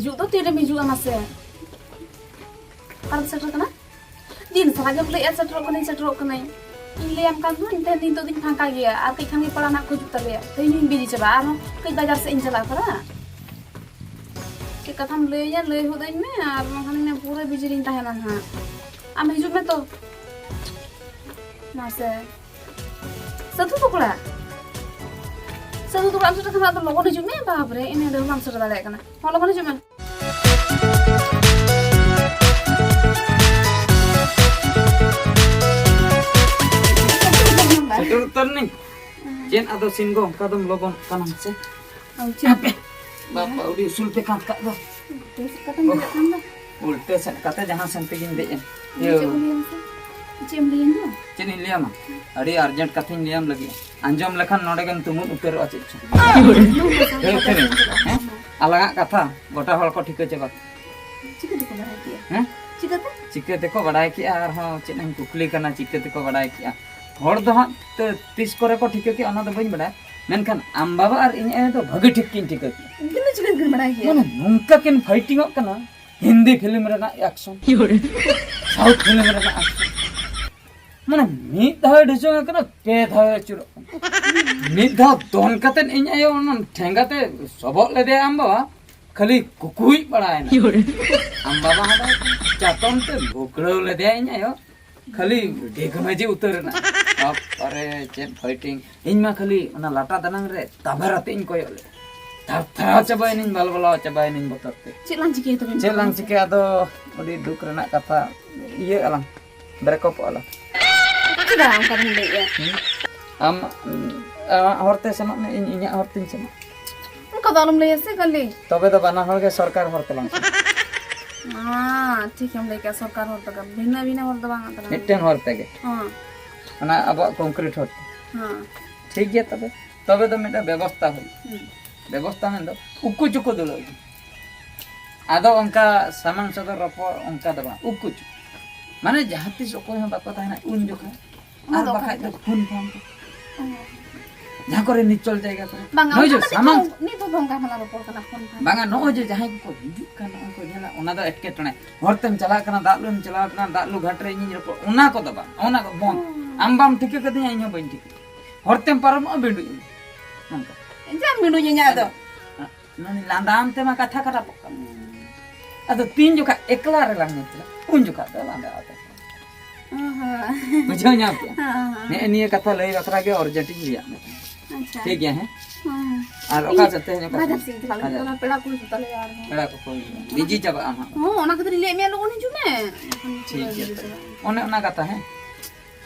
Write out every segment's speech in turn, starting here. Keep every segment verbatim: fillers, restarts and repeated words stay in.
ᱦᱤᱡᱩᱜ ᱫᱚ ᱛᱤᱨᱮᱢ ᱦᱤᱡᱩᱜᱼᱟ ᱢᱟᱥᱮ? ᱚᱠᱟᱨᱮᱢ ᱥᱮᱴᱮᱨ ᱠᱟᱱᱟ? ᱫᱤᱱ ᱥᱟᱨᱟ ᱜᱮᱢ ᱞᱟᱹᱭᱮᱫᱼᱟ, "ᱥᱮᱴᱮᱨᱚᱜ ᱠᱟᱹᱱᱟᱹᱧ, ᱥᱮᱴᱮᱨᱚᱜ ᱠᱟᱹᱱᱟᱹᱧ᱾" ᱤᱧ ᱞᱟᱹᱭᱟᱢ ᱠᱟᱱ ᱫᱚ, ᱮᱱᱛᱮ ᱱᱤᱛᱚᱜ ᱫᱚᱧ ᱯᱷᱟᱸᱠᱟ ᱜᱮᱭᱟ, ᱟᱨ ᱠᱟᱹᱡ ᱠᱷᱟᱱ ᱜᱮ ᱯᱟᱲᱟ ᱱᱟᱜ ᱠᱚ ᱦᱤᱡᱩᱜ ᱛᱟᱞᱮᱭᱟ᱾ ᱛᱮᱦᱮᱧ ᱦᱚᱸᱧ ᱵᱤᱡᱤ ᱪᱟᱵᱟᱜᱼᱟ, ᱟᱨᱦᱚᱸ ᱠᱟᱹᱡ ᱵᱟᱡᱟᱨ ᱥᱮᱫ ᱤᱧ ᱪᱟᱞᱟᱜᱼᱟ ᱛᱷᱚᱲᱟ᱾ ᱪᱮᱫ ᱠᱟᱛᱷᱟᱢ ᱞᱟᱹᱭᱟᱹᱧᱟ, ᱞᱟᱹᱭ ᱦᱚᱫ ᱟᱹᱧ ᱢᱮ, ᱟᱨ ᱵᱟᱝᱠᱷᱟᱱ ᱤᱧ ᱯᱩᱨᱟᱹ ᱵᱤᱡᱤ ᱨᱤᱧ ᱛᱟᱦᱮᱱᱟ ᱱᱟᱦᱟᱜ᱾ ᱟᱢ ᱦᱤᱡᱩᱜ ᱢᱮ ᱛᱚ᱾ ᱢᱟᱥᱮ᱾ ᱥᱟᱹᱫᱷᱩ ᱛᱟᱠᱚ ᱚᱲᱟᱜ? ᱥᱟᱹᱫᱷᱩ ᱛᱟᱠᱚ ᱚᱲᱟᱜ ᱮᱢ ᱥᱮᱴᱮᱨ ᱠᱷᱟᱱ ᱟᱫᱚ ᱞᱚᱜᱚᱱ ᱦᱤᱡᱩᱜ ᱢᱮ᱾ ᱵᱟᱯ ᱨᱮ, ᱤᱱᱟᱹ ᱨᱮᱦᱚᱸ ᱵᱟᱢ ᱥᱮᱴᱮᱨ ᱫᱟᱲᱮᱭᱟᱜ ᱠᱟᱱᱟ᱾ ᱦᱚᱸ, ᱞᱚᱜᱚᱱ ᱦᱤᱡᱩᱜ ᱢᱮ᱾ ᱥᱮᱴᱮᱨ ᱩᱛᱟᱹᱨ ᱱᱟᱹᱧ᱾ ᱪᱮᱫ ᱟᱫᱚ ᱥᱤᱱ ᱜᱚ ᱚᱱᱠᱟ ᱫᱚᱢ ᱞᱚᱜᱚᱱ ᱠᱟᱱᱟ ᱥᱮ? ᱟᱢ ᱪᱮᱫ? ᱦᱟᱯᱮ, ᱵᱟᱯ ᱵᱟᱯ ᱟᱹᱰᱤ ᱩᱥᱩᱞ ᱯᱮ ᱠᱟᱸᱛ ᱠᱟᱜ ᱫᱚ᱾ ᱩᱥᱩᱞ ᱠᱟᱛᱮᱢ ᱫᱮᱡᱚᱜ ᱠᱟᱱ ᱫᱚ᱾ ᱩᱞᱴᱟᱹ ᱥᱮᱫ ᱠᱟᱛᱮ ᱡᱟᱦᱟᱸ ᱥᱮᱱ ᱛᱮᱜᱤᱧ ᱫᱮᱡ ᱮᱱ᱾ ᱤᱭᱟᱹ᱾ ᱪᱮᱫ ᱠᱚ ᱞᱟᱹᱭᱟᱢ ᱥᱮ? ᱪᱮᱫ ᱮᱢ ᱞᱟᱹᱭᱟᱹᱧ ᱫᱚ? ᱪᱮᱫ ᱤᱧ ᱞᱟᱹᱭᱟᱢᱟ? ᱟᱹᱰᱤ ᱟᱨᱡᱮᱱᱴ ᱠᱟᱛᱷᱟᱧ ᱞᱟᱹᱭᱟᱢ ᱞᱟᱹᱜᱤᱫ᱾ ᱟᱸᱡᱚᱢ ᱞᱮᱠᱷᱟᱱ ᱱᱚᱰᱮ ᱜᱮᱢ ᱛᱩᱢᱩᱫ ᱩᱛᱟᱹᱨᱚᱜᱼᱟ ᱪᱮᱫ ᱪᱚ᱾ ᱦᱮᱸ, ᱩᱛᱟᱹᱨ᱾ ᱦᱮᱸ? ᱟᱞᱟᱝᱟᱜ ᱠᱟᱛᱷᱟ ᱜᱚᱴᱟ ᱦᱚᱲ ᱠᱚ ᱴᱷᱤᱠᱟᱹ ᱪᱟᱵᱟ᱾ ᱪᱤᱠᱟᱹ ᱛᱮᱠᱚ ᱵᱟᱲᱟᱭ ᱠᱮᱜᱼᱟ? ᱦᱮᱸ? ᱪᱤᱠᱟᱹᱛᱮ? ᱪᱤᱠᱟᱹ ᱛᱮᱠᱚ ᱵᱟᱲᱟᱭ ᱠᱮᱜᱼᱟ? ᱟᱨᱦᱚᱸ ᱪᱮᱫ ᱮᱢ ᱠᱩᱠᱞᱤ ᱠᱟᱱᱟ, ᱪᱤᱠᱟᱹ ᱛᱮᱠᱚ ᱵᱟᱲᱟᱭ ᱠᱮᱜᱼᱟ? ᱦᱚᱲ ᱫᱚ ᱦᱟᱸᱜ ᱛᱮ-, ᱛᱤᱥ ᱠᱚᱨᱮ ᱠᱚ ᱴᱷᱤᱠᱟᱹ ᱠᱮᱜᱼᱟ, ᱚᱱᱟ ᱫᱚ ᱵᱟᱹᱧ ᱵᱟᱲᱟᱭᱟ᱾ ᱢᱮᱱᱠᱷᱟᱱ ᱟᱢ ᱵᱟᱵᱟ ᱟᱨ ᱤᱧ ᱟᱭᱳ ᱫᱚ ᱵᱷᱟᱹᱜᱤ ᱴᱷᱤᱠ ᱠᱤᱱ ᱴᱷᱤᱠᱟᱹ ᱠᱮᱜᱼᱟ᱾ ᱩᱱᱠᱤᱱ ᱫᱚ ᱪᱤᱠᱟᱹ ᱛᱮᱠᱤᱱ ᱵᱟᱲᱟᱭ ᱠᱮᱜᱼᱟ? ᱢᱟᱱᱮ ᱱᱚᱝᱠᱟ ᱠᱤᱱ ᱯᱷᱟᱭᱴᱤᱝᱚᱜ ᱠᱟᱱᱟ, ᱦᱤᱱᱫᱤ ᱯᱷᱤᱞᱢ ᱨᱮᱱᱟᱜ ᱮᱠᱥᱚᱱ, ᱥᱟᱣᱩᱛᱷ ᱯᱷᱤᱞᱢ ᱨᱮᱱᱟᱜ ᱮᱠᱥᱚᱱ᱾ ᱢᱟᱱᱮ ᱢᱤᱫ ᱫᱷᱟᱣ ᱰᱷᱩᱪᱩᱝ ᱟᱠᱟᱱᱟ, ᱯᱮ ᱫᱷᱟᱣ ᱟᱹᱪᱩᱨᱚᱜ ᱠᱟᱱᱟ᱾ ᱢᱤᱫ ᱫᱷᱟᱣ ᱫᱚᱱ ᱠᱟᱛᱮ ᱤᱧ ᱟᱭᱳ ᱚᱱᱟ ᱴᱷᱮᱸᱜᱟ ᱛᱮ ᱥᱚᱵᱚᱜ ᱞᱮᱫᱮᱭᱟ ᱟᱢ ᱵᱟᱵᱟ, ᱠᱷᱟᱹᱞᱤ ᱠᱩᱠᱩᱭ ᱯᱟᱲᱟᱣᱮᱱᱟ᱾ ᱟᱢ ᱵᱟᱵᱟ ᱦᱚᱸ ᱪᱟᱛᱚᱢ ᱛᱮ ᱵᱷᱩᱠᱲᱟᱹᱣ ᱞᱮᱫᱮᱭᱟ ᱤᱧ ᱟᱭᱳ, ᱠᱷᱟᱹᱞᱤ ᱰᱷᱤᱠ ᱢᱟᱹᱡᱷᱤ ᱩᱛᱟᱹᱨ ᱮᱱᱟ᱾ ᱵᱟᱯ ᱨᱮ, ᱪᱮᱫ ᱯᱷᱟᱭᱴᱤᱝ! ᱤᱧ ᱢᱟ ᱠᱷᱟᱹᱞᱤ ᱚᱱᱟ ᱞᱟᱴᱟ ᱫᱟᱱᱟᱝ ᱨᱮ ᱛᱟᱵᱮᱨ ᱟᱛᱮ ᱤᱧ ᱠᱚᱭᱚᱜ ᱞᱮᱫᱟ᱾ ᱛᱷᱟᱨ ᱛᱷᱟᱨᱟᱣ ᱪᱟᱵᱟᱭᱮᱱᱟᱹᱧ, ᱵᱟᱞᱵᱟᱞᱟᱣ ᱪᱟᱵᱟᱭᱮᱱᱟᱹᱧ ᱵᱚᱛᱚᱨ ᱛᱮ᱾ ᱪᱮᱫ ᱞᱟᱝ ᱪᱤᱠᱟᱹᱭᱟ ᱛᱚᱵᱮ ᱪᱮᱫ ᱱᱤᱛᱚᱜ ᱞᱟᱝ ᱫᱚ? ᱪᱤᱠᱟᱹᱭᱟ ᱟᱫᱚ? ᱟᱹᱰᱤ ᱫᱩᱠ ᱨᱮᱱᱟᱜ ᱠᱟᱛᱷᱟ᱾ ᱤᱭᱟᱹᱜ ᱟᱞᱟᱝ, ᱵᱨᱮᱠᱚᱯᱚᱜ ᱟᱞᱟᱝ᱾ ᱪᱮᱫᱟᱜ ᱚᱱᱠᱟ ᱵᱤᱱ ᱞᱟᱹᱭᱮᱜᱼᱟ? ᱦᱩᱸ? ᱟᱢ, ᱟᱢᱟᱜ ᱦᱚᱨ ᱛᱮ ᱥᱮᱱᱚᱜ ᱢᱮ, ᱤᱧ ᱤᱧᱟᱹᱜ ᱦᱚᱨ ᱛᱮᱧ ᱥᱮᱱᱚᱜ᱾ ᱚᱱᱠᱟ ᱫᱚ ᱟᱞᱚᱢ ᱞᱟᱹᱭᱟ ᱥᱮ ᱠᱷᱟᱹᱞᱤ᱾ ᱛᱚᱵᱮ ᱫᱚ ᱵᱟᱱᱟ ᱦᱚᱲ ᱜᱮ ᱥᱚᱨᱠᱟᱨ ᱦᱚᱨ ᱛᱮᱞᱟᱝ ᱥᱮᱱᱚᱜ᱾ ᱦᱮᱸ, ᱴᱷᱤᱠ ᱮᱢ ᱞᱟᱹᱭ ᱠᱮᱜᱼᱟ, ᱥᱚᱨᱠᱟᱨ ᱦᱚᱨ ᱛᱮᱜᱮ, ᱵᱷᱤᱱᱟᱹ ᱵᱷᱤᱱᱟᱹ ᱦᱚᱨ ᱫᱚ ᱵᱟᱝ ᱛᱟᱞᱟᱝ᱾ ᱢᱤᱫᱴᱮᱱ ᱦᱚᱨ ᱛᱮᱜᱮ᱾ ᱦᱮᱸ᱾ ᱚᱱᱟ ᱟᱵᱚᱣᱟᱜ ᱠᱚᱝᱠᱨᱤᱴ ᱦᱚᱨ ᱛᱮ᱾ ᱦᱮᱸ᱾ ᱴᱷᱤᱠ ᱜᱮᱭᱟ ᱛᱚᱵᱮ᱾ ᱛᱚᱵᱮ ᱫᱚ ᱢᱤᱫᱴᱮᱱ ᱵᱮᱵᱚᱥᱛᱟ ᱦᱩᱭᱩᱜᱼᱟ᱾ ᱦᱩᱸ᱾ ᱵᱮᱵᱚᱥᱛᱟ ᱢᱮᱱᱫᱚ ᱩᱠᱩ ᱪᱩᱠᱩ ᱫᱩᱲᱩᱵ᱾ ᱟᱫᱚ ᱚᱱᱠᱟ ᱥᱟᱢᱟᱝ ᱥᱚᱫᱚᱨ ᱨᱚᱯᱚᱲ ᱚᱱᱠᱟ ᱫᱚ ᱵᱟᱝ, ᱩᱠᱩ ᱪᱩᱠᱩ᱾ ᱢᱟᱱᱮ ᱡᱟᱦᱟᱸ ᱛᱤᱥ ᱚᱠᱚᱭ ᱦᱚᱸ ᱵᱟᱠᱚ ᱛᱟᱦᱮᱱᱟ ᱩᱱ ᱡᱚᱠᱷᱟᱡ᱾ ᱚᱱᱟ ᱟᱨ ᱫᱚ ᱵᱟᱠᱷᱟᱡ ᱚᱠᱟ ᱫᱚ ᱞᱮᱠᱟ? ᱯᱷᱳᱱ ᱯᱷᱟᱱ ᱛᱮ᱾ ᱚ᱾ ᱡᱟᱦᱟᱸ ᱠᱚᱨᱮ ᱱᱤᱪᱚᱞ ᱡᱟᱭᱜᱟ ᱠᱚᱨᱮ᱾ ᱵᱟᱝᱟ, ᱱᱚᱜᱼᱚᱭ ᱡᱮ ᱚᱱᱟ ᱫᱚ ᱥᱟᱢᱟᱝ ᱱᱤᱛᱚᱜ, ᱱᱤᱛᱚᱜ ᱫᱚ ᱚᱱᱠᱟ ᱦᱚᱸ ᱨᱚᱯᱚᱲ ᱠᱟᱱᱟ ᱯᱷᱳᱱ ᱯᱷᱟᱱ᱾ ᱵᱟᱝᱟ, ᱱᱚᱜᱼᱚᱭ ᱡᱮ ᱡᱟᱦᱟᱸᱭ ᱠᱚᱠᱚ ᱦᱤᱡᱩᱜ ᱠᱟᱱ, ᱱᱚᱜᱼᱚᱭ ᱠᱚ ᱧᱮᱞᱟ, ᱚᱱᱟ ᱫᱚ ᱮᱴᱠᱮᱴᱚᱬᱮ᱾ ᱦᱚᱨ ᱛᱮᱢ ᱪᱟᱞᱟᱜ ᱠᱟᱱᱟ, ᱫᱟᱜ ᱞᱩᱢ ᱪᱟᱞᱟᱣ ᱠᱟᱱᱟ, ᱫᱟᱜ ᱞᱩ ᱜᱷᱟᱴ ᱨᱮ ᱤᱧᱤᱧ ᱨᱚᱯᱚᱲ, ᱚᱱᱟ ᱠᱚᱫᱚ ᱵᱟᱝ, ᱚᱱᱟ ᱠᱚ ᱵᱚᱱᱫ᱾ ᱦᱩᱸ᱾ ᱟᱢ ᱵᱟᱢ ᱴᱷᱤᱠᱟᱹ ᱠᱟᱫᱤᱧᱟ, ᱤᱧ ᱦᱚᱸ ᱵᱟᱹᱧ ᱴᱷᱤᱠᱟᱹ᱾ ᱦᱚᱨ ᱛᱮᱢ ᱯᱟᱨᱚᱢᱚᱜᱼᱟ, ᱵᱤᱸᱰᱩᱡ ᱟᱢ᱾ ᱱᱚᱝᱠᱟ᱾ ᱪᱮᱫ ᱮᱢ ᱵᱤᱸᱰᱩᱡ ᱤᱧᱟ ᱟᱫᱚ? ᱱᱚᱰᱮ ᱞᱟᱸᱫᱟᱢ ᱛᱮᱢᱟ ᱠᱟᱛᱷᱟ ᱠᱷᱟᱨᱟᱯᱚᱜ ᱠᱟᱱᱟ᱾ ᱦᱩᱸ᱾ ᱟᱫᱚ ᱛᱤᱱ ᱡᱚᱠᱷᱟᱜ ᱮᱠᱞᱟ ᱨᱮᱞᱟᱝ ᱧᱮᱯᱮᱞᱟ, ᱩᱱ ᱡᱚᱠᱷᱟᱜ ᱫᱚ ᱞᱟᱸᱫᱟ ᱟᱛᱮ᱾ ᱚ ᱦᱚᱸ᱾ ᱵᱩᱡᱷᱟᱹᱣ ᱧᱟᱢ ᱠᱮᱜᱼᱟ? ᱦᱚᱸ, ᱦᱚᱸ᱾ ᱱᱮᱜᱼᱮ ᱱᱤᱭᱟᱹ ᱠᱟᱛᱷᱟ ᱞᱟᱹᱭ ᱵᱟᱠᱷᱨᱟ ᱜᱮ urgent ᱤᱧ ᱞᱟᱹᱭᱟᱫ ᱢᱮ ᱛᱟᱦᱮᱸᱫ᱾ ᱟᱪᱪᱷᱟ᱾ ᱴᱷᱤᱠ ᱜᱮᱭᱟ, ᱦᱮᱸ? ᱦᱚᱸ, ᱦᱚᱸ᱾ ᱟᱨ ᱚᱠᱟ ᱤᱧ ᱥᱮᱫ ᱛᱮ ᱦᱮᱡ ᱠᱟᱛᱮ? ᱵᱟᱡᱟᱨ ᱥᱮᱫ ᱤᱧ ᱪᱟᱞᱟᱜ ᱞᱟᱹᱜᱤᱫ, ᱵᱟᱡᱟᱨ᱾ ᱚᱱᱟ ᱯᱮᱲᱟ ᱠᱚ ᱦᱤᱡᱩᱜ ᱛᱟᱞᱮᱭᱟ ᱟᱨᱦᱚᱸ᱾ ᱯᱮᱲᱟ ᱠᱚᱠᱚ ᱦᱤᱡᱩᱜᱼᱟ᱾ busy ᱪᱟᱵᱟᱜ ᱟᱢ ᱦᱟᱸᱜ᱾ ᱦᱚᱸ, ᱚᱱᱟ ᱠᱷᱟᱹᱛᱤᱨ ᱤᱧ ᱞᱟᱹᱭᱟᱫ ᱢᱮᱭᱟ, ᱞᱚᱜᱚᱱ ᱦᱤᱡᱩᱜ ᱢᱮ᱾ ᱴᱷᱤᱠ ᱜᱮᱭᱟ᱾ ᱚᱱᱮ ᱚᱱᱟ ᱠᱟᱛᱷᱟ, ᱦᱮᱸ?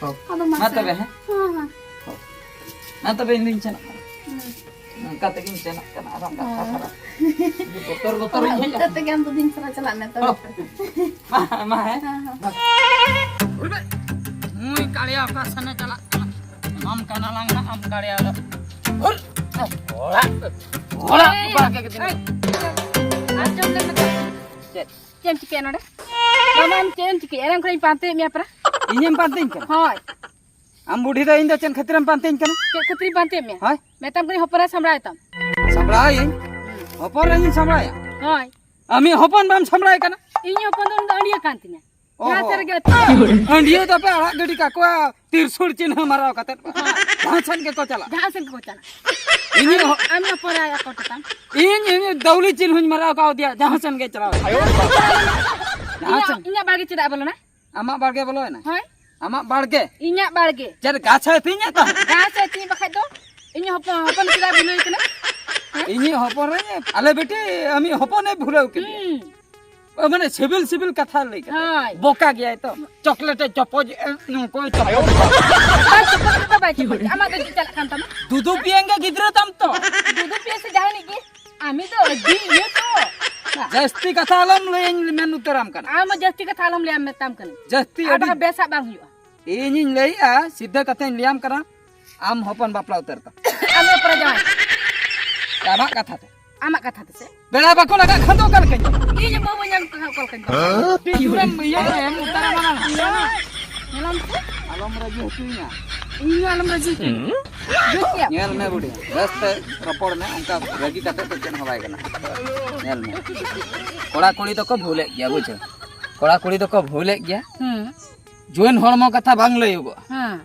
ᱦᱳ᱾ ᱟᱫᱚ ᱢᱟ ᱢᱟᱥᱮ᱾ ᱛᱚᱵᱮ, ᱦᱮᱸ? ᱦᱮᱸ, ᱦᱮᱸ᱾ ᱦᱳ᱾ ᱢᱟ ᱛᱚᱵᱮ, ᱤᱧ ᱫᱩᱧ ᱥᱮᱱᱚᱜ ᱠᱟᱱᱟ᱾ ᱦᱮᱸ᱾ ᱚᱱᱠᱟ ᱛᱮᱜᱤᱧ ᱥᱮᱱᱚᱜ ᱠᱟᱱᱟ, ᱟᱨ ᱚᱱᱠᱟ ᱦᱮᱸ᱾ ᱠᱟᱛᱷᱟ ᱫᱚ᱾ ᱟᱹᱰᱤ ᱵᱚᱛᱚᱨ, ᱵᱚᱛᱚᱨ ᱤᱧ ᱦᱮᱡ ᱤᱱᱠᱟᱹ ᱟᱠᱟᱱᱟ᱾ ᱛᱮᱜᱮ ᱟᱢ ᱫᱚ ᱫᱤᱱ ᱥᱟᱨᱟ ᱪᱟᱞᱟᱜ ᱢᱮ, ᱛᱚᱵᱮ᱾ ᱦᱳ᱾ ᱢᱟ, ᱢᱟ, ᱦᱮᱸ? ᱦᱮᱸ, ᱦᱮᱸ᱾ ᱱᱩᱭ ᱠᱟᱲᱤᱭᱟ ᱚᱠᱟ ᱥᱮᱱᱮ ᱪᱟᱞᱟᱜ ᱠᱟᱱᱟ? ᱟᱢ ᱠᱟᱱᱟ ᱞᱟᱝ ᱦᱟᱸᱜ, ᱟᱢ ᱠᱟᱲᱤᱭᱟ ᱫᱚ᱾ ᱦᱩᱨ! ᱚᱲᱟᱜ, ᱚᱲᱟᱜ ᱮᱭ, ᱵᱟᱜᱮ ᱠᱟᱛᱮ᱾ ᱮᱭ, ᱟᱸᱡᱚᱢ ᱞᱮ ᱢᱮ᱾ ᱪᱮᱫ? ᱪᱮᱫ ᱮᱢ ᱪᱤᱠᱟᱹᱭᱟ ᱱᱚᱰᱮ? ᱵᱟᱵᱟ, ᱟᱢ ᱪᱮᱫ ᱮᱢ ᱪᱤᱠᱟᱹᱭᱟ? ᱮᱱᱟᱝ ᱠᱷᱚᱱᱤᱧ ᱯᱟᱱᱛᱮᱭᱮᱫ ᱢᱮᱭᱟ ᱯᱨᱟ᱾ ᱤᱧᱮᱢ ᱯᱟᱱᱛᱮᱧ ᱠᱟᱱᱟ? ᱦᱳᱭ᱾ ᱟᱢ ᱵᱩᱰᱷᱤ ᱫᱚ ᱤᱧ ᱫᱚ ᱪᱮᱫ ᱠᱷᱟᱹᱛᱤᱨᱮᱢ ᱯᱟᱱᱛᱮᱧ ᱠᱟᱱᱟ? ᱪᱮᱫ ᱠᱷᱟᱹᱛᱤᱨᱤᱧ ᱯᱟᱱᱛᱮᱭᱮᱫ ᱢᱮᱭᱟ? ᱦᱳᱭ᱾ ᱢᱮᱛᱟᱢ ᱠᱟᱹᱱᱟᱹᱧ ᱦᱚᱯᱚᱱ ᱮᱨᱟ ᱥᱟᱢᱵᱲᱟᱣ ᱮ ᱛᱟᱢ᱾ ᱥᱟᱢᱵᱲᱟᱣ ᱤᱧ? ᱦᱩᱸ᱾ ᱦᱚᱯᱚᱱ ᱮᱨᱟ ᱤᱧ ᱥᱟᱢᱵᱲᱟᱣᱮᱭᱟ? ᱦᱳᱭ᱾ ᱟᱢᱤᱡ ᱦᱚᱯᱚᱱ ᱵᱟᱢ ᱥᱟᱢᱵᱲᱟᱣᱮ ᱠᱟᱱᱟ? ᱤᱧ ᱦᱚᱯᱚᱱ ᱫᱚ ᱩᱱᱤ ᱫᱚ ᱟᱹᱰᱤᱭᱟᱹ ᱠᱟᱱ ᱛᱤᱧᱟ᱾ ᱚ ᱡᱟᱦᱟᱸ ᱦᱚᱸ᱾ ᱥᱮᱫ ᱨᱮᱜᱮ ᱟᱹᱛᱤᱧ᱾ ᱟᱹᱰᱤᱭᱟᱹ ᱫᱚᱯᱮ ᱟᱲᱟᱜ ᱜᱤᱰᱤ ᱠᱟᱠᱚᱣᱟ, ᱛᱤᱨᱥᱩᱲ ᱪᱤᱱᱦᱟᱹ ᱢᱟᱨᱟᱣ ᱠᱟᱛᱮᱫ᱾ ᱦᱳᱭ᱾ ᱡᱟᱦᱟᱸ ᱥᱮᱱ ᱜᱮᱠᱚ ᱪᱟᱞᱟᱜ᱾ ᱡᱟᱦᱟᱸ ᱥᱮᱫ ᱜᱮᱠᱚ ᱪᱟᱞᱟᱜ᱾ ᱤᱧᱤᱡ ᱟᱢ, ᱦᱚ-, ᱟᱢ ᱦᱚᱯᱚᱱ ᱮᱨᱟ ᱠᱚ ᱛᱟᱢ᱾ ᱤᱧ, ᱤᱧ ᱫᱟᱣᱞᱤ ᱪᱤᱱᱦᱟᱹᱧ ᱢᱟᱨᱟᱣ ᱠᱟᱣᱫᱮᱭᱟ, ᱡᱟᱦᱟᱸ ᱥᱮᱱ ᱜᱮ ᱪᱟᱞᱟᱣ᱾ ᱡᱟᱦᱟᱸ ᱤᱧᱟᱹᱜ, ᱥᱮᱱ᱾ ᱤᱧᱟᱹᱜ ᱵᱟᱲᱜᱮ ᱪᱮᱫᱟᱜ ᱵᱚᱞᱚᱱᱟ? ᱟᱢᱟᱜ ᱵᱟᱲᱜᱮ ᱵᱚᱞᱚᱭᱮᱱᱟ? ᱦᱳᱭ᱾ ᱟᱢᱟᱜ ᱵᱟᱲᱜᱮ? ᱤᱧᱟᱜ ᱵᱟᱲᱜᱮ᱾ ᱪᱮᱫ ᱜᱟᱪᱷ ᱮ ᱟᱹᱛᱤᱧᱮᱫ ᱛᱟᱢ? ᱜᱟᱪᱷ ᱮ ᱟᱹᱛᱤᱧ ᱵᱟᱠᱷᱟᱡ ᱫᱚ? ᱤᱧ ᱦᱚᱯᱚᱱ, ᱦᱚᱯᱚᱱ ᱪᱮᱫᱟᱜ ᱵᱷᱩᱞᱟᱹᱣ ᱠᱟᱱᱟ? ᱦᱮᱸ? ᱤᱧᱤᱡ ᱦᱚᱯᱚᱱ ᱨᱮ, ᱟᱞᱮ ᱵᱤᱴᱤ, ᱟᱢᱤᱡ ᱦᱚᱯᱚᱱᱮ ᱵᱷᱩᱞᱟᱹᱣ ᱠᱮᱫᱮᱭᱟ᱾ ᱦᱩᱸ᱾ ᱚ, ᱢᱟᱱᱮ ᱥᱤᱵᱤᱞ ᱥᱤᱵᱤᱞ ᱠᱟᱛᱷᱟ ᱞᱟᱹᱭ ᱠᱟᱛᱮ᱾ ᱦᱳᱭ᱾ ᱵᱚᱠᱟ ᱜᱮᱭᱟᱭ ᱛᱚ᱾ ᱪᱚᱠᱞᱮᱴ ᱮ ᱪᱚᱯᱚᱡ, ᱮ, ᱱᱚᱝᱠᱚᱭ ᱪᱚᱯᱚᱡ᱾ ᱵᱟᱭ ᱪᱚᱯᱚᱡ ᱫᱚ ᱵᱟᱭ ᱪᱚᱯᱚᱡ᱾ ᱟᱢᱟᱜ ᱫᱚ ᱪᱮᱫ ᱪᱟᱞᱟᱜ ᱠᱟᱱ ᱛᱟᱢᱟ? ᱫᱩᱫᱩ ᱯᱤᱭᱟᱹᱝ ᱜᱮ ᱜᱤᱫᱽᱨᱟᱹ ᱛᱟᱢ ᱛᱚ᱾ ᱫᱩᱫᱩ ᱯᱤᱭᱟᱹᱝ ᱥᱮ ᱡᱟᱦᱟᱱᱤᱡ ᱜᱮ᱾ ᱟᱢᱤ ᱫᱚ ᱟᱹᱰᱤ ᱤᱭᱟᱹ ᱛᱚ᱾ ᱡᱟᱹᱥᱛᱤ ᱠᱟᱛᱷᱟ ᱟᱞᱚᱢ ᱞᱟᱹᱭᱟᱹᱧ ᱢᱮᱱ ᱩᱛᱟᱹᱨᱟᱢ ᱠᱟᱱᱟ᱾ ᱟᱢ ᱡᱟᱹᱥᱛᱤ ᱠᱟᱛᱷᱟ ᱟᱞᱚᱢ ᱞᱟᱹᱭᱟᱢ ᱢᱮᱛᱟᱢ ᱠᱟᱹᱱᱟᱹᱧ᱾ ᱡᱟᱹᱥᱛᱤ ᱟᱨ ᱟᱹᱰᱤ ᱵᱟᱠᱷᱟᱱ ᱵᱮᱥᱟᱜ ᱵᱟᱝ ᱦᱩᱭᱩᱜᱼᱟ᱾ ᱤᱧᱤᱧ ᱞᱟᱹᱭᱮᱜᱼᱟ, ᱥᱤᱫᱷᱟᱹ ᱠᱟᱛᱷᱟᱧ ᱞᱟᱹᱭᱟᱢ ᱠᱟᱱᱟ, ᱟᱢ ᱦᱚᱯᱚᱱ ᱵᱟᱯᱞᱟ ᱩᱛᱟᱹᱨ ᱛᱟᱢ᱾ ᱟᱢ ᱮ ᱯᱚᱨᱮ ᱡᱟᱶᱟᱭ᱾ ᱟᱢᱟᱜ ᱠᱟᱛᱷᱟ ᱛᱮ᱾ ᱟᱢᱟᱜ ᱠᱟᱛᱷᱟ ᱛᱮᱥᱮ? ᱵᱮᱲᱟ ᱵᱟᱠᱚ ᱞᱟᱜᱟᱜ ᱠᱷᱟᱱ ᱫᱚ ᱚᱠᱟ ᱞᱮᱠᱟᱧ ᱪᱟᱞᱟᱜᱼᱟ? ᱤᱧ ᱵᱟᱹᱦᱩ ᱵᱟᱹᱧ ᱧᱟᱢ ᱠᱚ ᱠᱷᱟᱱ ᱚᱠᱟ ᱞᱮᱠᱟᱧ ᱪᱟᱞᱟᱜᱼᱟ? ᱟᱹᱰᱤ ᱡᱳᱨᱮᱢ ᱤᱭᱟᱹ ᱮᱢ ᱩᱛᱟᱹᱨᱟ ᱢᱟᱨᱟᱝ᱾ ᱧᱮᱞᱟᱢ ᱥᱮ? ᱟᱞᱚᱢ ᱨᱟᱹᱜᱤ ᱦᱚᱪᱚᱧᱟ᱾ ᱤᱧ ᱦᱚᱸ ᱟᱞᱚᱢ ᱨᱟᱹᱜᱤ ᱦᱚᱪᱚᱧᱟ᱾ ᱵᱩᱡᱽ ᱠᱮᱫᱟᱢ? ᱧᱮᱞ ᱢᱮ ᱵᱩᱰᱷᱤ, ᱵᱮᱥ ᱛᱮ ᱨᱚᱯᱚᱲ ᱢᱮ, ᱚᱱᱠᱟ ᱨᱟᱹᱜᱤ ᱠᱟᱛᱮ ᱫᱚ ᱪᱮᱫ ᱦᱚᱸ ᱵᱟᱭ ᱜᱟᱱᱚᱜᱼᱟ᱾ ᱧᱮᱞ ᱢᱮ, ᱠᱚᱲᱟ ᱠᱩᱲᱤ ᱫᱚᱠᱚ ᱵᱷᱩᱞᱮᱫ ᱜᱮᱭᱟ, ᱵᱩᱡᱷᱟᱹᱣ? ᱠᱚᱲᱟ ᱠᱩᱲᱤ ᱫᱚᱠᱚ ᱵᱷᱩᱞᱮᱫ ᱜᱮᱭᱟ᱾ ᱦᱮᱸ᱾ ᱡᱩᱣᱟᱹᱱ ᱦᱚᱲᱢᱚ ᱠᱟᱛᱷᱟ ᱵᱟᱝ ᱞᱟᱹᱭᱚᱜᱚᱜᱼᱟ᱾ ᱦᱮᱸ᱾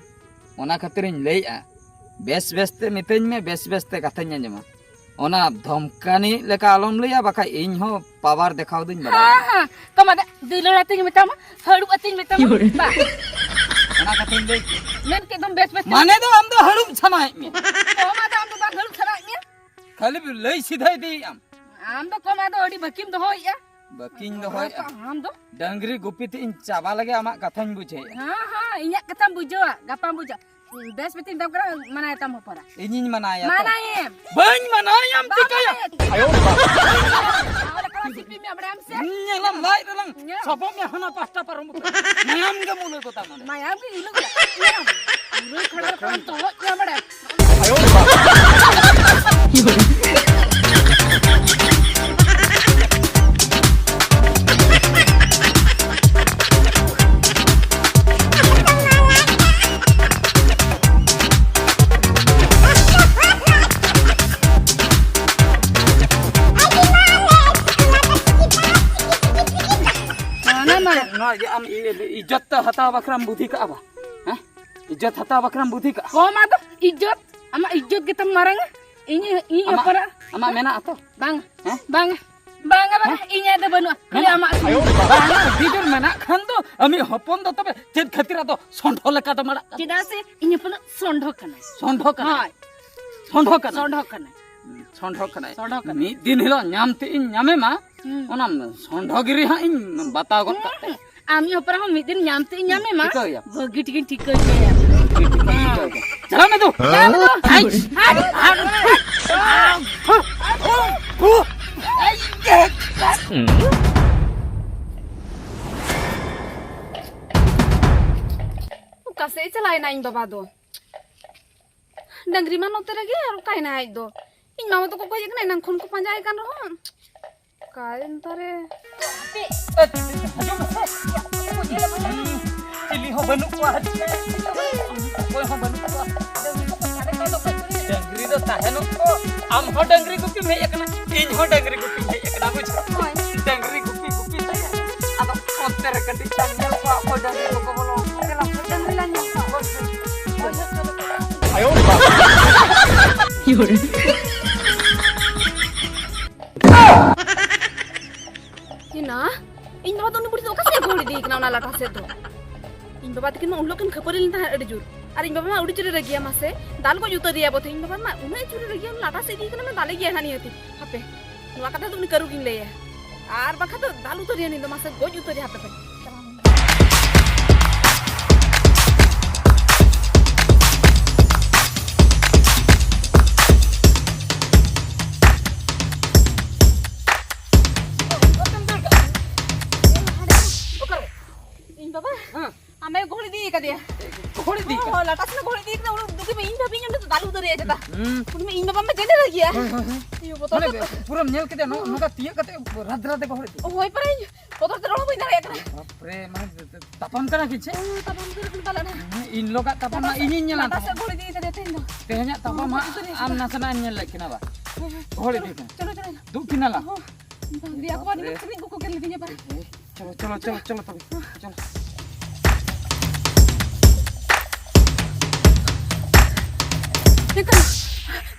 ᱚᱱᱟ ᱠᱷᱟᱹᱛᱤᱨᱤᱧ ᱞᱟᱹᱭᱮᱫᱼᱟ, ᱵᱮᱥ ᱵᱮᱥ ᱛᱮ ᱢᱤᱛᱟᱹᱧ ᱢᱮ, ᱵᱮᱥ ᱵᱮᱥ ᱛᱮ ᱠᱟᱛᱷᱟᱧ ᱟᱸᱡᱚᱢᱟ᱾ ᱚᱱᱟ ᱫᱷᱚᱢᱠᱟᱱᱤ ᱞᱮᱠᱟ ᱟᱞᱚᱢ ᱞᱟᱹᱭᱟ, ᱵᱟᱠᱷᱟᱡ ᱤᱧ ᱦᱚᱸ ᱯᱟᱣᱟᱨ ᱫᱮᱠᱷᱟᱣ ᱫᱩᱧ ᱵᱟᱲᱟᱭᱟ᱾ ᱦᱮᱸ, ᱦᱮᱸ᱾ ᱛᱚ ᱢᱟ ᱫᱮ, ᱫᱩᱞᱟᱹᱲ ᱟᱛᱤᱧ ᱢᱮᱛᱟᱢᱟ, ᱦᱟᱹᱲᱩᱵ ᱟᱛᱤᱧ ᱢᱮᱛᱟᱢᱟ᱾ ᱵᱟ᱾ ᱚᱱᱟ ᱠᱟᱛᱷᱟᱧ ᱞᱟᱹᱭ ᱠᱮᱫ᱾ ᱢᱮᱱ ᱠᱮᱫ ᱫᱚᱢ ᱵᱮᱥ ᱵᱮᱥ ᱛᱮ᱾ ᱢᱟᱱᱮ ᱫᱚ ᱟᱢ ᱫᱚ ᱦᱟᱹᱲᱩᱵ ᱥᱟᱱᱟᱭᱮᱫ ᱢᱮᱭᱟ᱾ ᱛᱚ ᱢᱟ ᱫᱮ, ᱟᱢ ᱫᱚ ᱵᱟᱝ ᱦᱟᱹᱲᱩᱵ ᱥᱟᱱᱟᱭᱮᱫ ᱢᱮᱭᱟ? ᱠᱷᱟᱹᱞᱤ ᱞᱟᱹᱭ ᱥᱤᱫᱷᱟᱹ ᱤᱫᱤᱭᱮᱫ ᱟᱢ᱾ ᱟᱢ ᱫᱚ ᱠᱚᱢᱟ ᱫᱚ ᱟᱹᱰᱤ ᱵᱟᱹᱠᱤᱢ ᱫᱚᱦᱚᱭᱮᱫᱼᱟ᱾ ᱵᱟᱹᱠᱤᱧ ᱫᱚᱦᱚᱭᱮᱫᱼᱟ᱾ ᱟᱢ ᱫᱚ? ᱰᱟᱹᱝᱨᱤ ᱜᱩᱯᱤ ᱛᱮ ᱤᱧ ᱪᱟᱵᱟ ᱞᱮᱜᱮ ᱟᱢᱟᱜ ᱠᱟᱛᱷᱟᱧ ᱵᱩᱡᱷᱟᱹᱣᱮᱫᱼᱟ᱾ ᱦᱮᱸ, ᱦᱮᱸ, ᱤᱧᱟᱹᱜ ᱠᱟᱛᱷᱟᱢ ᱵᱩᱡᱷᱟᱹᱣᱟ, ᱜᱟᱯᱟᱢ ᱵᱩᱡᱷᱟᱹᱣᱟ᱾ ᱵᱮᱥ ᱢᱤᱛᱟᱹᱧ ᱫᱚ ᱠᱟᱱᱟ, ᱢᱟᱱᱟᱭ ᱛᱟᱢ ᱦᱚᱯᱚᱱᱟ᱾ ᱤᱧᱤᱧ ᱢᱟᱱᱟᱭᱟ ᱛᱚ? ᱢᱟᱱᱟᱭᱮᱢ᱾ ᱵᱟᱹᱧ ᱢᱟᱱᱟᱭᱟᱢ ᱵᱟᱢ ᱪᱤᱠᱟᱹᱭᱟ? ᱢᱟᱱᱟᱭᱟ᱾ ᱟᱭᱳ ᱵᱟᱵᱟ᱾ ᱟᱢ ᱞᱮᱠᱟ ᱥᱤᱯᱤ ᱢᱮ ᱵᱟᱲᱟᱭᱟᱢ ᱥᱮ? ᱧᱮᱞᱟᱢ ᱞᱟᱡ ᱨᱮᱞᱟᱝ ᱧᱮᱞ᱾ ᱥᱟᱵᱚᱜ ᱢᱮ ᱦᱟᱱᱟ ᱯᱟᱦᱴᱟ ᱯᱟᱨᱚᱢ ᱠᱟᱛᱮ᱾ ᱢᱟᱭᱟᱢ ᱜᱮ ᱢᱩᱞᱟᱹ ᱠᱚ ᱛᱟᱢᱟ᱾ ᱢᱟᱭᱟᱢ ᱜᱮ ᱤᱞᱩᱜ ᱠᱟᱱᱟ᱾ ᱢᱩᱞᱟᱹ ᱠᱷᱟᱲᱟ ᱠᱚᱢ ᱛᱚᱦᱚᱫ ᱜᱮᱭᱟ ᱵᱟᱲᱟᱭᱟᱢ᱾ ᱚᱱᱟ ᱢᱟ᱾ ᱱᱚᱣᱟ ᱤᱭᱟᱹ ᱟᱢ ᱤᱭᱟᱹ ᱤᱡᱽᱡᱚᱛ ᱛᱮ ᱦᱟᱛᱟᱣ ᱵᱟᱠᱷᱨᱟᱢ ᱵᱩᱫᱷᱤ ᱠᱟᱜᱼᱟ ᱵᱟ? ᱦᱮᱸ? ᱤᱡᱽᱡᱚᱛ ᱦᱟᱛᱟᱣ ᱵᱟᱠᱷᱨᱟᱢ ᱵᱩᱫᱷᱤ ᱠᱟᱜᱼᱟ? ᱠᱚᱢ ᱟᱫᱚ ᱤᱡᱽᱡᱚᱛ, ᱟᱢᱟᱜ ᱤᱡᱽᱡᱚᱛ ᱜᱮᱛᱟᱢ ᱢᱟᱨᱟᱝᱟ᱾ ᱤᱧ, ᱤᱧ ᱟᱢᱟᱜ, ᱦᱚᱯᱚᱱᱟᱜ ᱟᱢᱟᱜ ᱢᱮᱱᱟᱜᱼᱟ ᱛᱚ? ᱵᱟᱝ, ᱦᱮᱸ? ᱵᱟᱝ, ᱵᱟᱝᱟ, ᱵᱟᱝᱟ, ᱦᱮᱸ? ᱤᱧᱟᱹᱜ ᱫᱚ ᱵᱟᱹᱱᱩᱜᱼᱟ, ᱠᱷᱟᱹᱞᱤ ᱢᱮᱱᱟᱜᱼᱟ? ᱟᱢᱟᱜ ᱥᱩᱢᱩᱝ᱾ ᱵᱟᱝᱟ, ᱟᱹᱰᱤ ᱡᱳᱨ ᱢᱮᱱᱟᱜ ᱠᱷᱟᱱ ᱫᱚ ᱟᱢᱤᱡ ᱦᱚᱯᱚᱱ ᱫᱚ ᱛᱚᱵᱮ ᱪᱮᱫ ᱠᱷᱟᱹᱛᱤᱨ ᱟᱫᱚ ᱥᱚᱸᱰᱷᱚ ᱞᱮᱠᱟ ᱫᱚ ᱢᱟᱲᱟᱜ ᱠᱟᱱᱟ? ᱪᱮᱫᱟᱜ ᱥᱮ ᱤᱧ ᱦᱚᱯᱚᱱ ᱫᱚ ᱥᱚᱸᱰᱷᱚ ᱠᱟᱱᱟᱭ᱾ ᱥᱚᱸᱰᱷᱚ ᱠᱟᱱᱟᱭ? ᱦᱳᱭ᱾ ᱥᱚᱸᱰᱷᱚ ᱠᱟᱱᱟᱭ? ᱥᱚᱸᱰᱷᱚ ᱠᱟᱱᱟᱭ᱾ ᱥᱚᱸᱰᱷᱚ ᱠᱟᱱᱟᱭ᱾ ᱥᱚᱸᱰᱷᱚ ᱠᱟᱱᱟᱭ᱾ ᱢᱤᱫ ᱫᱤᱱ ᱦᱤᱞᱳᱜ ᱧᱟᱢ ᱛᱮ ᱤᱧ ᱧᱟᱢᱮ ᱢᱟ, ᱦᱩᱸ᱾ ᱚᱱᱟ ᱥᱚᱸᱰᱷᱚ ᱜᱤᱨᱤ ᱦᱟᱸᱜ ᱤᱧ ᱵᱟᱛᱟᱣ ᱜᱚᱫ ᱠᱟᱜ ᱛᱟᱭᱟ᱾ ᱦᱩᱸ᱾ ᱟᱢᱤᱡ ᱦᱚᱯᱚᱱ ᱦᱚᱸ ᱢᱤᱫ ᱫᱤᱱ ᱧᱟᱢ ᱛᱮ ᱤᱧ ᱧᱟᱢᱮ ᱢᱟ᱾ ᱪᱤᱠᱟᱹᱭᱟ? ᱵᱷᱟᱹᱜᱤ ᱴᱷᱤᱠᱤᱧ ᱴᱷᱤᱠᱟᱹ ᱦᱚᱪᱚᱭᱟ᱾ ᱪᱟᱞᱟᱜ ᱢᱮ ᱫᱩ᱾ ᱪᱟᱞᱟᱜ ᱢᱮ ᱫᱩ᱾ ᱦᱟᱴ, ᱦᱟᱴ, ᱦᱟᱴ᱾ ᱚᱠᱟ ᱥᱮᱫ ᱮ ᱪᱟᱞᱟᱣᱮᱱᱟ ᱤᱧ ᱵᱟᱵᱟ ᱫᱚ? ᱰᱟᱹᱝᱨᱤ ᱢᱟ ᱱᱚᱛᱮ ᱨᱮᱜᱮ, ᱟᱨ ᱚᱠᱟᱭᱮᱱᱟᱭ ᱟᱡ ᱫᱚ? ᱤᱧ ᱢᱟᱢᱟ ᱛᱟᱠᱚ ᱠᱚ ᱦᱮᱡ ᱟᱠᱟᱱᱟ, ᱮᱱᱟᱝ ᱠᱷᱚᱱ ᱠᱚ ᱯᱟᱸᱡᱟᱭᱮ ᱠᱟᱱ ᱨᱮᱦᱚᱸ᱾ ᱚᱠᱟᱭᱮᱱ ᱛᱟᱨᱮ? ᱪᱤᱞᱤ ᱦᱚᱸ ᱵᱟᱹᱱᱩᱜ ᱠᱚᱣᱟ᱾ ᱚᱠᱚᱭ ᱦᱚᱸ ᱵᱟᱹᱱᱩᱜ ᱠᱚᱣᱟ᱾ ᱰᱟᱹᱝᱨᱤ ᱫᱚ ᱛᱟᱦᱮᱱᱚᱜ ᱠᱚ᱾ ᱟᱢ ᱦᱚᱸ ᱰᱟᱹᱝᱨᱤ ᱜᱩᱯᱤᱢ ᱦᱮᱡ ᱟᱠᱟᱱᱟ, ᱤᱧ ᱦᱚᱸ ᱰᱟᱹᱝᱨᱤ ᱜᱩᱯᱤᱧ ᱦᱮᱡ ᱟᱠᱟᱱᱟ, ᱵᱩᱡᱷᱟᱹᱣ? ᱦᱳᱭ᱾ ᱰᱟᱹᱝᱨᱤ ᱜᱩᱯᱤ ᱜᱩᱯᱤ ᱛᱮ ᱟᱫᱚ ᱚᱱᱛᱮ ᱨᱮ ᱠᱟᱹᱴᱤᱡ ᱞᱟᱝ ᱧᱮᱞ ᱠᱚᱣᱟ, ᱚᱠᱚᱭ ᱰᱟᱹᱝᱨᱤ ᱠᱚᱠᱚ ᱵᱚᱞᱚ ᱟᱠᱟᱱᱟ᱾ ᱫᱮᱞᱟ, ᱰᱟᱹᱝᱨᱤ ᱞᱟᱝ ᱧᱮᱞ ᱠᱚᱣᱟ᱾ ᱦᱳᱭ, ᱦᱳᱭ᱾ ᱟᱭᱳ ᱵᱟᱵᱟ᱾ ᱦᱮᱱᱟ, ᱤᱧ ᱵᱟᱵᱟ ᱫᱚ ᱩᱱᱤ ᱵᱩᱲᱦᱤ ᱫᱚ ᱚᱠᱟ ᱥᱮᱫ ᱮ ᱜᱚᱦᱚᱲ ᱤᱫᱤᱭᱮ ᱠᱟᱱᱟ ᱚᱱᱟ ᱞᱟᱴᱟ ᱥᱮᱫ ᱫᱚ? ᱤᱧ ᱵᱟᱵᱟ ᱛᱟᱹᱠᱤᱱ ᱢᱟ ᱩᱱ ᱦᱤᱞᱳᱜ ᱠᱤᱱ ᱠᱷᱟᱹᱯᱟᱹᱨᱤ ᱞᱮᱱ ᱛᱟᱦᱮᱸᱫ ᱟᱹᱰᱤ ᱡᱳᱨ᱾ ᱟᱨ ᱤᱧ ᱵᱟᱵᱟ ᱢᱟ ᱟᱹᱰᱤ ᱡᱳᱨᱮ ᱨᱟᱹᱜᱤᱭᱟ ᱢᱟᱥᱮ, ᱫᱟᱞ ᱜᱚᱡ ᱩᱛᱟᱹᱨ ᱮᱭᱟ ᱵᱚᱛᱮ᱾ ᱤᱧ ᱵᱟᱵᱟ ᱢᱟ ᱩᱱᱟᱹᱜ ᱡᱳᱨᱮ ᱨᱟᱹᱜᱤᱭᱟ, ᱞᱟᱴᱟ ᱥᱮᱫ ᱤᱫᱤᱭᱮ ᱠᱟᱱᱟ ᱢᱟ ᱫᱟᱞᱮ ᱜᱮᱭᱟ ᱦᱟᱸᱜ ᱱᱤᱦᱟᱹᱛᱤ᱾ ᱦᱟᱯᱮ, ᱱᱚᱣᱟ ᱠᱟᱛᱷᱟ ᱫᱚ ᱩᱱᱤ ᱠᱟᱹᱨᱩ ᱜᱤᱧ ᱞᱟᱹᱭᱟ, ᱟᱨ ᱵᱟᱠᱷᱟᱱ ᱫᱚ ᱫᱟᱞ ᱩᱛᱟᱹᱨ ᱮᱭᱟ ᱱᱩᱭ ᱫᱚ ᱢᱟᱥᱮ, ᱜᱚᱡ ᱩᱛᱟᱹᱨ ᱮᱭᱟ ᱦᱟᱯᱮ ᱯᱮ᱾ ᱤᱧ ᱵᱟᱵᱟ, ᱦᱮᱸ᱾ ᱟᱢᱮ ᱜᱚᱦᱚᱲ ᱤᱫᱤ ᱠᱟᱫᱮᱭᱟ᱾ ᱜᱚᱦᱚᱲ ᱤᱫᱤ ᱦᱚᱸ, ᱠᱟᱫᱮᱭᱟ? ᱦᱚᱸ, ᱞᱟᱴᱟ ᱥᱮᱫ ᱜᱚᱦᱚᱲ ᱤᱫᱤ ᱠᱟᱫᱟ, ᱩᱱᱤ ᱫᱩᱠᱤ ᱢᱮ, ᱤᱧ ᱵᱷᱟᱵᱤᱧ ᱩᱱᱤ ᱫᱚ ᱫᱟᱞ ᱩᱛᱟᱹᱨ ᱮᱭᱟ ᱪᱮᱛᱟ᱾ ᱦᱩᱸ᱾ ᱩᱱᱤ ᱢᱮ, ᱤᱧ ᱵᱟᱵᱟ ᱢᱟ ᱡᱮᱱᱰᱮᱨ ᱜᱮᱭᱟ᱾ ᱦᱳᱭ, ᱦᱳᱭ, ᱦᱳᱭ᱾ ᱤᱭᱟᱹ, ᱵᱚᱛᱚᱨ ᱢᱟᱱᱮ ᱛᱮ᱾ ᱯᱩᱨᱟᱹᱢ ᱧᱮᱞ ᱠᱮᱫᱮᱭᱟ, ᱱᱚ-, ᱱᱚᱝᱠᱟ ᱛᱤᱭᱟᱹᱜ ᱠᱟᱛᱮ ᱨᱟᱫᱽ ᱨᱟᱫᱽ ᱮ ᱜᱚᱦᱚᱲ ᱤᱫᱤ᱾ ᱦᱳᱭ, ᱯᱟᱨᱟᱧ ᱵᱚᱛᱚᱨ ᱛᱮ ᱨᱚᱲ ᱦᱚᱸ ᱵᱟᱹᱧ ᱫᱟᱲᱮᱭᱟᱜ ᱠᱟᱱᱟ᱾ ᱵᱟᱯᱨᱮ, ᱢᱟᱱᱮ ᱛᱟᱯᱟᱢ ᱠᱟᱱᱟ ᱠᱤ ᱪᱮᱫ? ᱦᱳᱭ, ᱛᱟᱯᱟᱢ ᱩᱛᱟᱹᱨ ᱠᱟᱱᱟ ᱯᱟᱞᱮᱱ᱾ ᱦᱮᱸ, ᱤᱧ ᱞᱚᱜᱟᱜ ᱛᱟᱯᱟᱢ ᱢᱟ ᱞᱟᱴᱟ ᱥᱮᱫ, ᱤᱧᱤᱧ ᱧᱮᱞᱟ ᱞᱟᱴᱟ ᱛᱟᱦᱮᱸᱫ᱾ ᱥᱮᱫ ᱜᱚᱦᱚᱲ ᱤᱫᱤ ᱠᱟᱫᱮᱭᱟ ᱛᱮᱦᱮᱧ ᱫᱚ᱾ ᱛᱮᱦᱮᱧᱟᱜ ᱛᱟᱯᱟᱢ ᱦᱳᱭ, ᱢᱟ ᱩᱛᱟᱹᱨ ᱟᱢ ᱮᱱᱟ᱾ ᱱᱟᱥᱮᱱᱟᱜ ᱮᱢ ᱧᱮᱞ ᱞᱮᱫ ᱠᱤᱱᱟ ᱵᱟ? ᱦᱳᱭ, ᱦᱳᱭ᱾ ᱜᱚᱦᱚᱲ ᱤᱫᱤ ᱠᱟᱱᱟ᱾ ᱪᱚᱞᱚ, ᱪᱚᱞᱚ, ᱪᱚᱞᱚ᱾ ᱫᱩᱜ ᱠᱤᱱᱟ ᱞᱟᱝ᱾ ᱦᱳᱭ᱾ ᱵᱟᱝ, ᱞᱟᱹᱭᱟ ᱠᱚ ᱵᱟᱝ, ᱵᱟᱯᱨᱮ᱾ ᱥᱤᱠᱲᱤᱡ ᱠᱚᱠᱚ ᱜᱮᱨ ᱞᱤᱫᱤᱧᱟ ᱯᱟᱨᱟ᱾ ᱦᱮᱸ, ᱪᱚᱞᱚ, ᱪᱚᱞᱚ, ᱪᱚᱞᱚ, ᱪᱚᱞᱚ ᱛᱚᱵᱮ᱾ ᱪᱚᱞᱚ᱾ ᱱᱤᱛᱚᱜ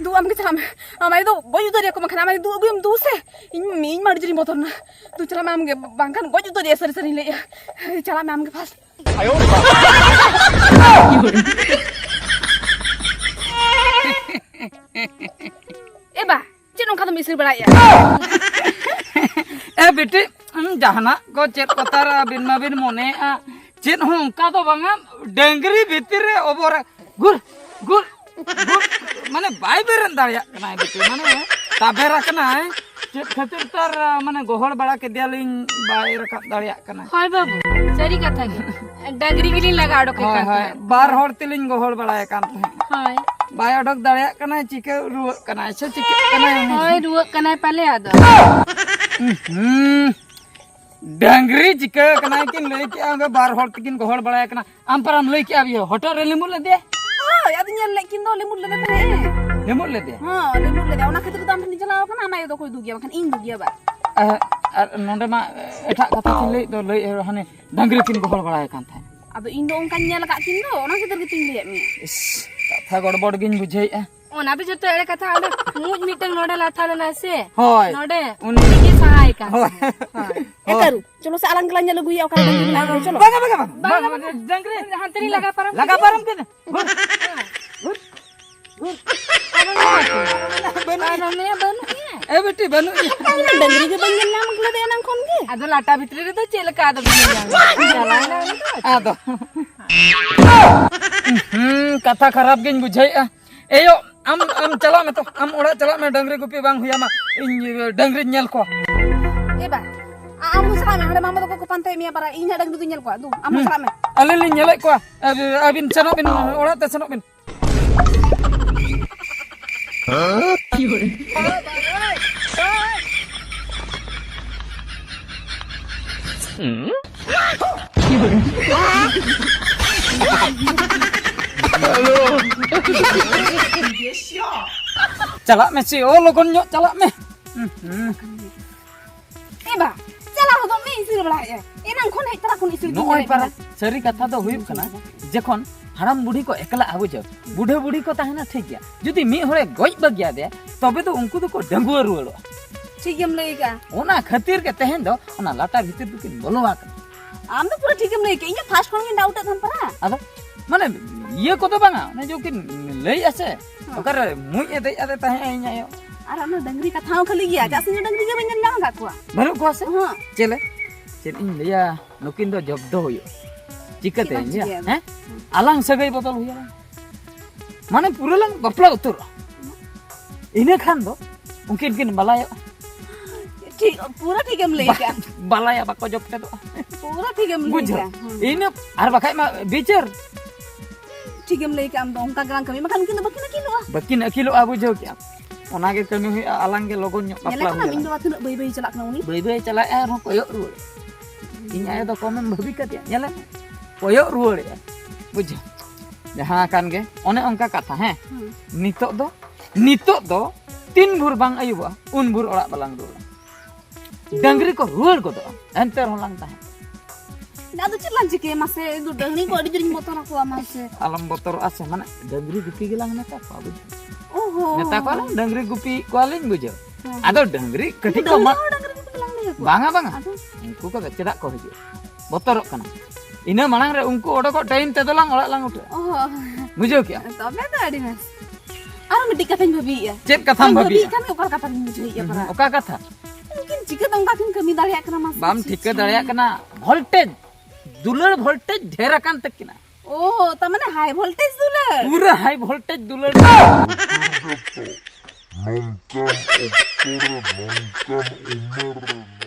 ᱫᱩ ᱟᱢ ᱜᱮ ᱪᱟᱞᱟᱜ ᱢᱮ᱾ ᱟᱢ ᱟᱭᱳ ᱫᱚ ᱜᱚᱡ ᱩᱛᱟᱹᱨ ᱮᱭᱟ ᱠᱚ ᱵᱟᱝᱠᱷᱟᱱ, ᱟᱢ ᱟᱭᱳ ᱫᱩ ᱟᱹᱜᱩᱭᱮᱢ ᱫᱩ ᱥᱮ᱾ ᱤᱧ, ᱤᱧ ᱢᱟ ᱟᱹᱰᱤ ᱡᱳᱨᱤᱧ ᱵᱚᱛᱚᱨ ᱮᱱᱟ᱾ ᱫᱩ ᱪᱟᱞᱟᱜ ᱢᱮ ᱟᱢ ᱜᱮ, ᱵᱟᱝᱠᱷᱟᱱ ᱜᱚᱡ ᱩᱛᱟᱹᱨ ᱮᱭᱟ ᱥᱟᱹᱨᱤ ᱥᱟᱹᱨᱤᱧ ᱞᱟᱹᱭᱮᱜᱼᱟ᱾ ᱪᱟᱞᱟᱜ ᱢᱮ ᱟᱢ ᱜᱮ ᱯᱷᱟᱥᱴ᱾ ᱮ ᱵᱟ, ᱪᱮᱫ ᱚᱱᱠᱟ ᱫᱚᱢ ᱤᱥᱤᱱ ᱵᱟᱲᱟᱭᱮᱫᱼᱟ? ᱮ ᱵᱤᱴᱤ, ᱩᱸ, ᱡᱟᱦᱟᱱᱟᱜ ᱠᱚ ᱪᱮᱫ ᱠᱚ ᱛᱟᱨ ᱟᱹᱵᱤᱱ ᱢᱟᱵᱤᱱ ᱢᱚᱱᱮᱭᱮᱫᱼᱟ, ᱪᱮᱫ ᱦᱚᱸ ᱚᱱᱠᱟ ᱫᱚ ᱵᱟᱝᱟ᱾ ᱰᱟᱹᱝᱨᱤ ᱵᱷᱤᱛᱤᱨ ᱨᱮ ᱚᱵᱚᱨ ᱜᱩᱨ, ᱜᱩᱨ, ᱜᱩᱨ, ᱢᱟᱱᱮ ᱵᱟᱭ ᱵᱮᱨᱮᱫ ᱫᱟᱲᱮᱭᱟᱜ ᱠᱟᱱᱟᱭ ᱵᱤᱴᱤ, ᱢᱟᱱᱮ ᱛᱟᱵᱮᱨ ᱟᱠᱟᱱᱟᱭ᱾ ᱪᱮᱫ ᱠᱷᱟᱹᱛᱤᱨ ᱛᱟᱨ, ᱢᱟᱱᱮ ᱜᱚᱦᱚᱲ ᱵᱟᱲᱟ ᱠᱮᱫᱮᱭᱟᱞᱤᱧ, ᱵᱟᱭ ᱨᱟᱠᱟᱵ ᱫᱟᱲᱮᱭᱟᱜ ᱠᱟᱱᱟ᱾ ᱦᱳᱭ ᱵᱟᱹᱵᱩ, ᱥᱟᱹᱨᱤ ᱠᱟᱛᱷᱟ ᱜᱮ᱾ ᱰᱟᱹᱝᱨᱤ ᱜᱮᱞᱤᱧ ᱞᱟᱜᱟ ᱚᱰᱚᱠ ᱦᱳᱭ, ᱠᱟᱱ ᱦᱳᱭ, ᱛᱟᱦᱮᱸᱫ᱾ ᱵᱟᱨ ᱦᱚᱲ ᱛᱮᱞᱤᱧ ᱜᱚᱦᱚᱲ ᱵᱟᱲᱟᱭ ᱠᱟᱱ ᱛᱟᱦᱮᱸᱫ᱾ ᱦᱳᱭ᱾ ᱵᱟᱭ ᱚᱰᱚᱠ ᱫᱟᱲᱮᱭᱟᱜ ᱠᱟᱱᱟᱭ, ᱪᱤᱠᱟᱹ ᱨᱩᱣᱟᱹᱜ ᱠᱟᱱᱟᱭ ᱥᱮ ᱪᱤᱠᱟᱹᱜ ᱠᱟᱱᱟᱭ ᱩᱱᱤ? ᱦᱳᱭ, ᱨᱩᱣᱟᱹᱜ ᱠᱟᱱᱟᱭ ᱯᱟᱞᱮ ᱟᱫᱚ᱾ ᱦᱩᱸ᱾ ᱰᱟᱝᱨᱤ ᱪᱤᱠᱟᱹ ᱠᱟᱱᱟᱭ ᱠᱤᱱ ᱞᱟᱹᱭ ᱠᱮᱜᱼᱟ, ᱚᱸᱰᱮ ᱵᱟᱨ ᱦᱚᱲ ᱛᱮᱠᱤᱱ ᱜᱚᱦᱚᱲ ᱵᱟᱲᱟᱭ ᱠᱟᱱᱟ᱾ ᱟᱢ ᱯᱟᱨᱟᱢ ᱞᱟᱹᱭ ᱠᱮᱜᱼᱟ, ᱤᱭᱟᱹ, ᱦᱚᱴᱚᱜ ᱨᱮ ᱞᱤᱢᱩᱨ ᱞᱮᱫᱮᱭᱟ? ᱦᱳᱭ, ᱟᱫᱚ ᱧᱮᱞ ᱞᱮᱫ ᱠᱤᱱ ᱫᱚ ᱞᱤᱢᱩᱨ ᱞᱮᱫᱮ ᱛᱟᱦᱮᱸᱫ᱾ ᱞᱤᱢᱩᱨ ᱞᱮᱫᱮᱭᱟ? ᱦᱚᱸ, ᱞᱤᱢᱩᱨ ᱞᱮᱫᱮᱭᱟ᱾ ᱚᱱᱟ ᱠᱷᱟᱹᱛᱤᱨ ᱜᱮ ᱫᱟᱢ ᱴᱷᱮᱱᱤᱧ ᱪᱟᱞᱟᱣ ᱠᱟᱱᱟ, ᱟᱢ ᱟᱭᱳ ᱫᱚ ᱚᱠᱚᱭ ᱫᱩᱜᱤᱭᱟ, ᱵᱟᱠᱷᱟᱱ ᱤᱧ ᱫᱩᱜᱤᱭᱟ ᱵᱟ᱾ ᱟᱨ ᱱᱚᱰᱮ ᱢᱟ ᱮᱴᱟᱜ ᱠᱟᱛᱷᱟ ᱠᱤᱱ ᱞᱟᱹᱭᱮᱫ ᱫᱚ, ᱞᱟᱹᱭᱮᱫ ᱦᱟᱱᱮ ᱰᱟᱝᱨᱤ ᱠᱤᱱ ᱜᱚᱦᱚᱲ ᱵᱟᱲᱟᱭ ᱠᱟᱱ ᱛᱟᱦᱮᱸᱫ᱾ ᱟᱫᱚ ᱤᱧ ᱫᱚ ᱚᱱᱠᱟᱧ ᱧᱮᱞ ᱟᱠᱟᱫ ᱠᱤᱱ ᱫᱚ, ᱚᱱᱟ ᱠᱷᱟᱹᱛᱤᱨ ᱜᱮᱛᱤᱧ ᱞᱟᱹᱭᱟᱫ ᱢᱮᱭᱟ᱾ ᱤᱥ, ᱠᱟᱛᱷᱟ ᱜᱚᱲᱵᱚᱲ ᱜᱤᱧ ᱵᱩᱡᱷᱟᱹᱣᱮᱫᱼᱟ᱾ ᱚᱱᱟ ᱫᱚ ᱡᱚᱛᱚ ᱮᱲᱮ ᱠᱟᱛᱷᱟ᱾ ᱚᱸᱰᱮ ᱢᱩᱡ ᱢᱤᱫᱴᱟᱝ ᱱᱚᱰᱮ ᱞᱟᱴᱷᱟ ᱞᱮᱱᱟ ᱥᱮ? ᱦᱳᱭ᱾ ᱱᱚᱰᱮ ᱩᱱᱤ ᱩᱱᱤ ᱜᱮ ᱥᱟᱦᱟᱭ ᱠᱟᱱ ᱦᱳᱭ᱾ ᱛᱟᱦᱮᱸᱫ᱾ ᱦᱳᱭ᱾ ᱮ ᱠᱟᱹᱨᱩ, ᱪᱚᱞᱚ ᱥᱮ ᱟᱞᱟᱝ ᱜᱮᱞᱟᱝ ᱧᱮᱞ ᱟᱹᱜᱩᱭᱟ ᱚᱠᱟᱨᱮ ᱰᱟᱝᱨᱤ ᱢᱮᱱᱟᱜᱼᱟ, ᱪᱚᱞᱚ᱾ ᱵᱟᱝᱟ, ᱵᱟᱝᱟ, ᱵᱟᱝᱟ᱾ ᱵᱟᱝᱟ, ᱵᱟᱝᱟ, ᱰᱟᱝᱨᱤ ᱦᱟᱱᱛᱮ ᱨᱮ ᱞᱟᱜᱟ ᱯᱟᱨᱚᱢ ᱞᱟᱜᱟ ᱠᱮᱫᱮᱭᱟ᱾ ᱯᱟᱨᱚᱢ ᱠᱮᱫᱮ᱾ ᱦᱩᱨ, ᱦᱩᱨ, ᱦᱩᱨ᱾ ᱵᱟᱹᱱᱩᱜ ᱜᱮᱭᱟ᱾ ᱵᱟᱹᱱᱩᱜ ᱜᱮᱭᱟ᱾ ᱮ ᱵᱤᱴᱤ, ᱵᱟᱹᱱᱩᱜ ᱜᱮᱭᱟ᱾ ᱟᱞᱮ ᱰᱟᱝᱨᱤ ᱜᱮ ᱵᱟᱹᱧ ᱧᱮᱞ ᱧᱟᱢ ᱞᱮᱫᱮᱭᱟ ᱮᱱᱟᱝ ᱠᱷᱚᱱ ᱜᱮ᱾ ᱟᱫᱚ ᱞᱟᱴᱟ ᱵᱷᱤᱛᱨᱤ ᱨᱮᱫᱚ ᱪᱮᱫ ᱞᱮᱠᱟ ᱟᱫᱚ ᱵᱟᱹᱧ ᱧᱮᱞ ᱧᱟᱢ ᱞᱮᱫᱮᱭᱟ? ᱪᱟᱞᱟᱣ ᱮᱱᱟ ᱩᱱᱤ ᱫᱚ᱾ ᱟᱫᱚ᱾ ᱦᱩᱸ, ᱠᱟᱛᱷᱟ ᱠᱷᱟᱨᱟᱯ ᱜᱤᱧ ᱵᱩᱡᱷᱟᱹᱣᱮᱫᱼᱟ᱾ ᱮᱭᱳ, ᱟᱢ, ᱟᱢ ᱪᱟᱞᱟᱜ ᱢᱮ ᱛᱚ, ᱟᱢ ᱚᱲᱟᱜ ᱪᱟᱞᱟᱜ ᱢᱮ, ᱰᱟᱝᱨᱤ ᱜᱩᱯᱤ ᱵᱟᱝ ᱦᱩᱭᱟᱢᱟ, ᱤᱧ ᱰᱟᱝᱨᱤᱧ ᱧᱮᱞ ᱠᱚᱣᱟ᱾ ᱮ ᱵᱟ, ᱟ-, ᱟᱢ ᱦᱚᱸ ᱪᱟᱞᱟᱜ ᱢᱮ, ᱦᱟᱸᱰᱮ ᱢᱟᱢᱟ ᱛᱟᱠᱚ ᱠᱚ ᱯᱟᱱᱛᱮᱭᱮᱫ ᱢᱮᱭᱟ ᱯᱟᱨᱟ, ᱤᱧ ᱦᱟᱸᱜ ᱰᱟᱝᱨᱤ ᱫᱚᱧ ᱧᱮᱞ ᱠᱚᱣᱟ, ᱫᱩ, ᱟᱢ ᱦᱚᱸ ᱦᱩᱸ᱾ ᱪᱟᱞᱟᱜ ᱢᱮ᱾ ᱟᱹᱞᱤᱧ ᱞᱤᱧ ᱧᱮᱞᱮᱫ ᱠᱚᱣᱟ, ᱟᱹᱵᱤᱱ, ᱟᱹᱵᱤᱱ ᱥᱮᱱᱚᱜ ᱵᱤᱱ, ᱚᱲᱟᱜ ᱛᱮ ᱥᱮᱱᱚᱜ ᱵᱤᱱ᱾ ᱪᱟᱞᱟᱜ ᱢᱮ ᱥᱮ, ᱳ, ᱞᱚᱜᱚᱱ ᱧᱚᱜ ᱪᱟᱞᱟᱜ ᱢᱮ᱾ ᱦᱩᱸ, ᱦᱩᱸ᱾ ᱮ ᱵᱟ, ᱪᱟᱞᱟᱣ ᱦᱚᱫᱚᱜ ᱢᱮ, ᱤᱥᱤᱱ ᱵᱟᱲᱟᱭᱮᱫᱼᱟ᱾ ᱮᱱᱟᱝ ᱠᱷᱚᱱ ᱦᱮᱡ ᱛᱚᱨᱟ ᱠᱷᱚᱱ ᱤᱥᱤᱱ ᱜᱤᱧ ᱱᱚᱜᱼᱚᱭ ᱧᱮᱞᱮᱫ ᱯᱟᱨᱟ, ᱢᱮᱭᱟ᱾ ᱥᱟᱹᱨᱤ ᱠᱟᱛᱷᱟ ᱫᱚ ᱦᱩᱭᱩᱜ ᱠᱟᱱᱟ, ᱡᱚᱠᱷᱚᱱ ᱦᱟᱲᱟᱢ ᱵᱩᱲᱦᱤ ᱠᱚ ᱮᱠᱞᱟᱜᱼᱟ, ᱵᱩᱡᱷᱟᱹᱣ, ᱵᱩᱰᱷᱟᱹ ᱵᱩᱲᱦᱤ ᱠᱚ ᱛᱟᱦᱮᱱᱟ, ᱴᱷᱤᱠ ᱜᱮᱭᱟ, ᱡᱩᱫᱤ ᱢᱤᱫ ᱦᱚᱲᱮ ᱜᱚᱡ ᱵᱟᱹᱜᱤᱭᱟᱫᱮᱭᱟ, ᱛᱚᱵᱮ ᱫᱚ ᱩᱱᱠᱩ ᱫᱚᱠᱚ ᱰᱟᱺᱜᱩᱣᱟᱹ ᱨᱩᱣᱟᱹᱲᱚᱜᱼᱟ᱾ ᱴᱷᱤᱠ ᱜᱮᱢ ᱞᱟᱹᱭ ᱟᱠᱟᱫᱼᱟ᱾ ᱚᱱᱟ ᱠᱷᱟᱹᱛᱤᱨ ᱜᱮ ᱛᱮᱦᱮᱧ ᱫᱚ ᱚᱱᱟ ᱞᱟᱴᱟ ᱵᱷᱤᱛᱤᱨ ᱫᱚᱠᱤᱱ ᱵᱚᱞᱚ ᱟᱠᱟᱱᱟ᱾ ᱟᱢ ᱫᱚ ᱯᱩᱨᱟᱹ ᱴᱷᱤᱠᱮᱢ ᱞᱟᱹᱭ ᱠᱮᱫ, ᱤᱧ ᱫᱚ first ᱠᱷᱚᱱ ᱜᱤᱧ ᱰᱟᱣᱩᱴᱮᱫ ᱛᱟᱦᱮᱱ ᱯᱟᱨᱟ᱾ ᱟᱫᱚ ᱢᱟᱱᱮ ᱤᱭᱟᱹ ᱠᱚᱫᱚ ᱵᱟᱝᱟ, ᱚᱱᱮ ᱡᱚᱠᱤᱱ ᱞᱟᱹᱭᱮᱫᱼᱟ ᱥᱮ, ᱦᱮᱸ᱾ ᱚᱠᱟᱨᱮ ᱢᱩᱸᱡ ᱮ ᱫᱮᱡ ᱟᱫᱮ ᱛᱟᱦᱮᱸᱜᱼᱟ ᱤᱧ ᱟᱭᱳ᱾ ᱟᱨ ᱚᱱᱟ ᱰᱟᱹᱝᱨᱤ ᱠᱟᱛᱷᱟ ᱦᱚᱸ ᱠᱷᱟᱹᱞᱤ ᱜᱮᱭᱟ, ᱪᱮᱫᱟᱜ ᱥᱮ ᱤᱧ ᱫᱚ ᱰᱟᱹᱝᱨᱤ ᱜᱮ ᱵᱟᱹᱧ ᱧᱮᱞ ᱧᱟᱢ ᱟᱠᱟᱫ ᱠᱚᱣᱟ᱾ ᱵᱟᱹᱱᱩᱜ ᱠᱚᱣᱟ ᱥᱮ? ᱦᱮᱸ᱾ ᱪᱮᱞᱮ? ᱪᱮᱫ ᱤᱧ ᱞᱟᱹᱭᱟ, ᱱᱩᱠᱤᱱ ᱫᱚ ᱡᱚᱵᱫᱚ ᱦᱩᱭᱩᱜᱼᱟ᱾ ᱪᱤᱠᱟᱹᱛᱮ ᱪᱮᱫ ᱮᱢ ᱤᱧ ᱞᱟᱹᱭᱟ? ᱪᱤᱠᱟᱹᱭᱟ? ᱦᱮᱸ? ᱟᱞᱟᱝ ᱥᱟᱹᱜᱟᱹᱭ ᱵᱚᱫᱚᱞ ᱦᱩᱭᱩᱜᱼᱟ᱾ ᱢᱟᱱᱮ ᱯᱩᱨᱟᱹ ᱞᱟᱝ ᱵᱟᱯᱞᱟ ᱩᱛᱟᱹᱨᱚᱜᱼᱟ᱾ ᱤᱱᱟᱹ ᱠᱷᱟᱱ ᱫᱚ ᱩᱱᱠᱤᱱ ᱠᱤᱱ ᱵᱟᱞᱟᱭᱚᱜᱼᱟ᱾ ᱴᱷᱤᱠ, ᱯᱩᱨᱟᱹ ᱴᱷᱤᱠᱮᱢ ᱞᱟᱹᱭ ᱠᱟᱜᱼᱟ᱾ ᱵᱟᱞᱟᱭᱟ ᱵᱟᱠᱚ ᱡᱚᱯᱴᱮᱫᱚᱜᱼᱟ᱾ ᱯᱩᱨᱟᱹ ᱴᱷᱤᱠᱮᱢ ᱞᱟᱹᱭ ᱵᱩᱡᱷᱟᱹᱣ? ᱠᱟᱜᱼᱟ᱾ ᱦᱩᱸ᱾ ᱤᱱᱟᱹ ᱟᱨ ᱵᱟᱠᱷᱟᱡ ᱢᱟ ᱵᱤᱪᱟᱹᱨ᱾ ᱴᱷᱤᱠᱮᱢ ᱞᱟᱹᱭ ᱠᱟᱜᱼᱟ, ᱟᱢ ᱫᱚ ᱚᱱᱠᱟ ᱜᱮᱞᱟᱝ ᱠᱟᱹᱢᱤ, ᱵᱟᱠᱷᱟᱱ ᱩᱱᱠᱤᱱ ᱫᱚ ᱵᱟᱹᱠᱤᱱ ᱟᱹᱠᱤᱞᱚᱜᱼᱟ᱾ ᱵᱟᱹᱠᱤᱱ ᱟᱹᱠᱤᱞᱚᱜᱼᱟ, ᱵᱩᱡᱷᱟᱹᱣ ᱠᱮᱜᱼᱟᱢ? ᱚᱱᱟᱜᱮ ᱠᱟᱹᱢᱤ ᱦᱩᱭᱩᱜᱼᱟ, ᱟᱞᱟᱝ ᱜᱮ ᱞᱚᱜᱚᱱ ᱧᱚᱜ ᱵᱟᱯᱞᱟ ᱦᱩᱭᱩᱜᱼᱟ᱾ ᱤᱧ ᱵᱟᱵᱟ ᱛᱤᱱᱟᱹᱜ ᱵᱟᱹᱭ ᱵᱟᱹᱭ ᱪᱟᱞᱟᱜ ᱠᱟᱱᱟ ᱩᱱᱤ᱾ ᱵᱟᱹᱭ ᱵᱟᱹᱭ ᱪᱟᱞᱟᱜ ᱟᱨᱦᱚᱸ ᱠᱚᱭᱚᱜ ᱨᱩᱣᱟᱹᱲ᱾ ᱤᱧ ᱟᱭᱳ ᱫᱚ ᱠᱚᱢᱮᱢ ᱵᱷᱟᱹᱵᱤ ᱠᱟᱫᱮᱭᱟ, ᱧᱮᱞᱮ ᱢᱮ᱾ ᱠᱚᱭᱚᱜ ᱨᱩᱣᱟᱹᱲᱮᱜᱼᱟ, ᱵᱩᱡᱷᱟᱹᱣ᱾ ᱡᱟᱦᱟᱸ ᱠᱟᱱ ᱜᱮ, ᱚᱱᱮ ᱚᱱᱠᱟ ᱠᱟᱛᱷᱟ, ᱦᱮᱸ᱾ ᱦᱩᱸ᱾ ᱱᱤᱛᱚᱜ ᱫᱚ, ᱱᱤᱛᱚᱜ ᱫᱚ ᱛᱤᱱ ᱵᱷᱳᱨ ᱵᱟᱝ ᱟᱹᱭᱩᱵᱚᱜᱼᱟ, ᱩᱱ ᱵᱷᱳᱨ ᱚᱲᱟᱜ ᱵᱟᱞᱟᱝ ᱨᱩᱣᱟᱹᱲᱟ᱾ ᱰᱟᱹᱝᱨᱤ ᱠᱚ ᱨᱩᱣᱟᱹᱲ ᱜᱚᱫᱚᱜᱼᱟ, ᱮᱱᱛᱮ ᱨᱮᱦᱚᱸ ᱞᱟᱝ ᱛᱟᱦᱮᱸ᱾ ᱟᱫᱚ ᱪᱮᱫ ᱞᱟᱝ ᱪᱤᱠᱟᱹᱭᱟ ᱢᱟᱥᱮ? ᱤᱧ ᱫᱚ ᱰᱟᱹᱝᱨᱤ ᱠᱚ ᱟᱹᱰᱤ ᱡᱳᱨᱤᱧ ᱵᱚᱛᱚᱨ ᱟᱠᱚᱣᱟ ᱢᱟᱥᱮ᱾ ᱟᱞᱚᱢ ᱵᱚᱛᱚᱨᱚᱜᱼᱟ ᱥᱮ, ᱢᱟᱱᱮ ᱰᱟᱹᱝᱨᱤ ᱜᱩᱯᱤ ᱜᱮᱞᱟᱝ ᱢᱮᱛᱟ ᱠᱚᱣᱟ, ᱵᱩᱡᱷᱟᱹᱣ᱾ ᱚᱦᱚ᱾ ᱢᱮᱛᱟ ᱠᱚᱣᱟᱞᱟᱝ ᱰᱟᱹᱝᱨᱤ ᱜᱩᱯᱤ ᱠᱚᱣᱟᱞᱤᱧ, ᱵᱩᱡᱷᱟᱹᱣ᱾ ᱦᱮᱸ᱾ ᱟᱫᱚ ᱰᱟᱹᱝᱨᱤ ᱠᱟᱹᱴᱤᱡ ᱠᱚ ᱰᱟᱹᱝᱨᱤ ᱢᱟ-, ᱦᱚᱸ ᱰᱟᱹᱝᱨᱤ ᱜᱩᱯᱤ ᱞᱟᱝ ᱞᱟᱹᱭ ᱟᱠᱚᱣᱟ? ᱵᱟᱝᱟ, ᱵᱟᱝᱟ᱾ ᱟᱫᱚ? ᱩᱱᱠᱩ ᱠᱚᱫᱚ ᱪᱮᱫᱟᱜ ᱠᱚ ᱦᱤᱡᱩᱜᱼᱟ? ᱵᱚᱛᱚᱨᱚᱜ ᱠᱟᱱᱟ᱾ ᱤᱱᱟᱹ ᱢᱟᱲᱟᱝ ᱨᱮ ᱩᱱᱠᱩ ᱚᱰᱚᱠᱚᱜ ᱴᱟᱭᱤᱢ ᱛᱮᱫᱚ ᱞᱟᱝ ᱚᱲᱟᱜ ᱞᱟᱝ ᱩᱴᱷᱟᱹᱜᱼᱟ᱾ ᱚᱦᱚ᱾ ᱵᱩᱡᱷᱟᱹᱣ ᱠᱮᱜᱼᱟ? ᱛᱚᱵᱮ ᱫᱚ ᱟᱹᱰᱤ ᱵᱮᱥ᱾ ᱟᱨᱚ ᱢᱤᱫᱴᱤᱡ ᱠᱟᱛᱷᱟᱧ ᱵᱷᱟᱹᱵᱤᱭᱮᱫᱼᱟ᱾ ᱪᱮᱫ ᱠᱟᱛᱷᱟᱢ ᱵᱷᱟᱹᱵᱤᱭᱮᱫᱼᱟ? ᱠᱷᱟᱱ ᱜᱮ ᱚᱠᱟ ᱠᱟᱛᱷᱟ ᱞᱤᱧ ᱵᱩᱡᱷᱟᱹᱣᱮᱫᱼᱟ ᱯᱟᱨᱟ? ᱚᱠᱟ ᱠᱟᱛᱷᱟ? ᱩᱱᱠᱤᱱ ᱪᱤᱠᱟᱹᱛᱮ ᱚᱱᱠᱟ ᱠᱤᱱ ᱠᱟᱹᱢᱤ ᱫᱟᱲᱮᱭᱟᱜ ᱠᱟᱱᱟ ᱢᱟᱥᱮ? ᱵᱟᱢ ᱪᱷᱤ, ᱴᱷᱤᱠᱟᱹ ᱪᱷᱤ᱾ ᱫᱟᱲᱮᱭᱟᱜ ᱠᱟᱱᱟ, voltage, ᱫᱩᱞᱟᱹᱲ voltage ᱰᱷᱮᱨ ᱟᱠᱟᱱ ᱛᱟᱹᱠᱤᱱᱟ᱾ ᱚ, ᱛᱟᱨ ᱢᱟᱱᱮ high voltage ᱫᱩᱞᱟᱹᱲ? ᱯᱩᱨᱟᱹ high voltage ᱫᱩᱞᱟᱹᱲ᱾ ᱱᱚᱝᱠᱟᱱ ᱚᱠᱛᱚ ᱨᱮ, ᱱᱚᱝᱠᱟᱱ ᱩᱢᱮᱨ ᱨᱮ᱾